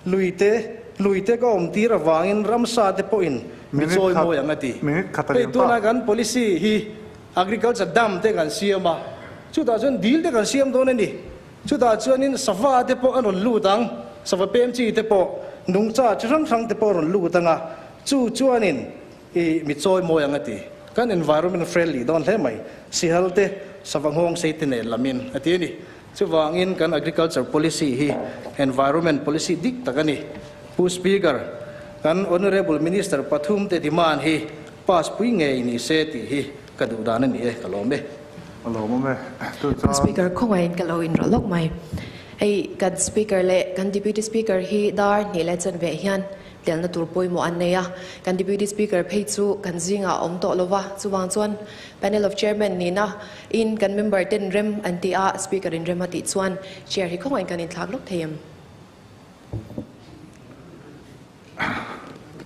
Lui te, lui te ka awm tir avangin ramsa te pawhin mi chawi mawi ang a ti. Hei tuna kan policy hi agriculture dam te kan siam a, chutah chuan dil te kan siam dawn a ni. Chutah chuanin sava te pawh an rawn lut ang, sava pem chi te pawh, nungcha chi hrang hrang te pawh a rawn lut ang a, chu chuanin i mi chawi mawi ang a ti. Kan environment friendly dawn hle mai, sihal te, sava nghawng sei te nen lamin a ti a ni. Chuvangin kan agriculture policy hi environment policy dik tak a ni. Pu Speaker, kan Honourable Minister pathum te demand hi pass pui ngei ni se tih hi ka duh dan a ni e, ka lawm e. A lawmawm e. Tun chuan. Speaker, khawngaih ka lo inrawlh lawk mai. Hei kan Speaker leh kan Deputy Speaker hi dar hnih leh chanve hian Telna tur pawimawh an nei a, kan Deputy Speaker phei chu kan zingah a awm tawh lo va, chuvang chuan Panel of Chairman nihna in kan member ten rem an ti a, Speaker in rem a tih chuan Chair hi khawngaihin kan inthlak lawk thei em?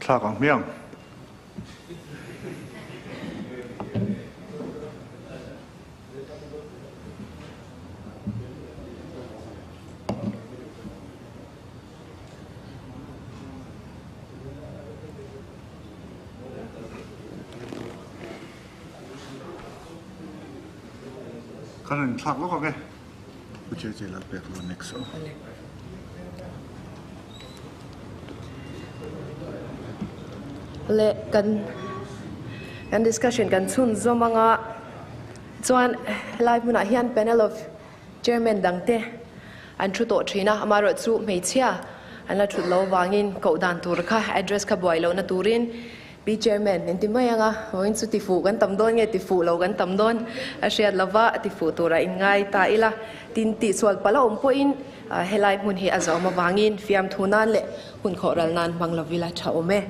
Thlak ang hmiang. Kan in thlak lawk ang e. Pu Che Che lal pek lo next aw. Le kan kan discussion kan chhun zawm anga chuan helai hmunah hian panel of Chairman dangte an thu tawh thin a, amaherawh chu hmeichhia an la thut lo vangin koh dan tur kha address kha buai lohna turin Pi Chairman min ti mai ang a, vawiin chu tifuh kan tam dawn nge tifuh lo kan tam dawn a hriat lova tifuh turah inngai ta ila, tin tihsual palh a awm pawhin helai hmun hi a zawm avangin fiamthu nan leh hun khawh ral nan hmang lovila tha awm e.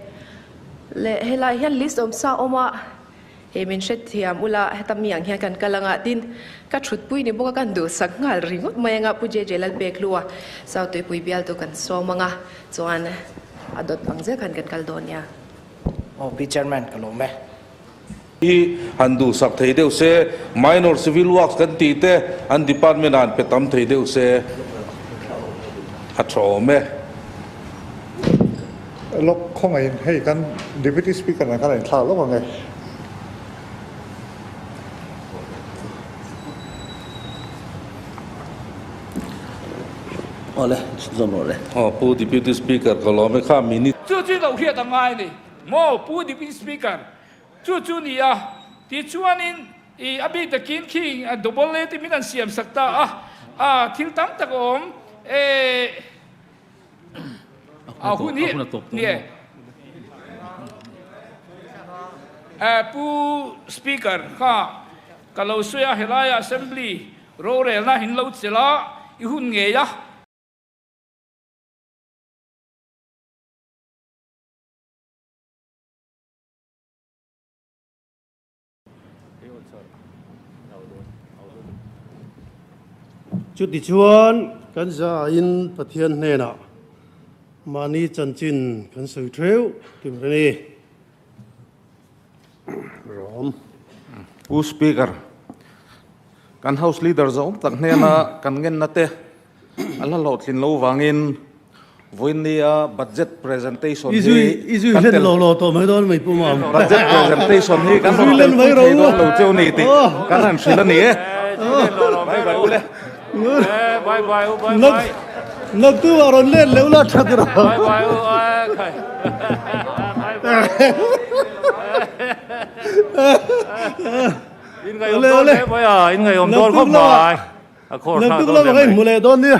Leh helai hian list awm sa awm a. Hei min hrethiam ula, heta mi ang hian kan kal anga tin ka thutpui ni bawk a, kan duhsak nghal ringawt mai anga Pu JJ Lalpekhlua South Tuipui bialtu kan sawm anga chuan a dawt ang zel khan kan kal dawn nia. Aw Pi Chairman ka lawm e. Hi han duhsak thei deuh se, minor civil works kan tih te an department ah han pe tam thei deuh se a tha awm e. Lawk khawngaihin hei kan Deputy Speaker nen khan a inthlak lawk ang e. Awle, chhunzawm rawh le. Aw, Pu Deputy Speaker ka lawm e kha minute. Chu chu lo hriat a ngai a ni maw Pu Deputy Speaker? Chu chu ni a, tichuanin i a bik takin khi double A te min an siam sak ta a, a thil tam tak a awm e. A hun hi ni e. Pu Speaker kha ka lo sawi a, helai Assembly rorelna hin lo chelh a, i hun ngei a. Chutichuan, kan zain Pathian hnenah mahni chanchin kan sawi theuh tur a ni. Rom. Pu Speaker, kan House Leader zawng tak hnena kan ngenna te A hla hlawhtlin lo vangin vawinia budget presentation hi kan tel budget presentation hi kan rawn tel pui thei dawn lo cheu ni tih kan han hrilh a ni e. Bye bye ule. Bye bye u bye bye. Naktu a rawn let leuh la that rawh. Bye bye u khai. Bye bye. In ngaihawm dawn hle mai a, in ngaihawm dawn khawp mai. A khawr thlak dawn hle mai. Naktuk lamah ka inhmu leh dawn nia.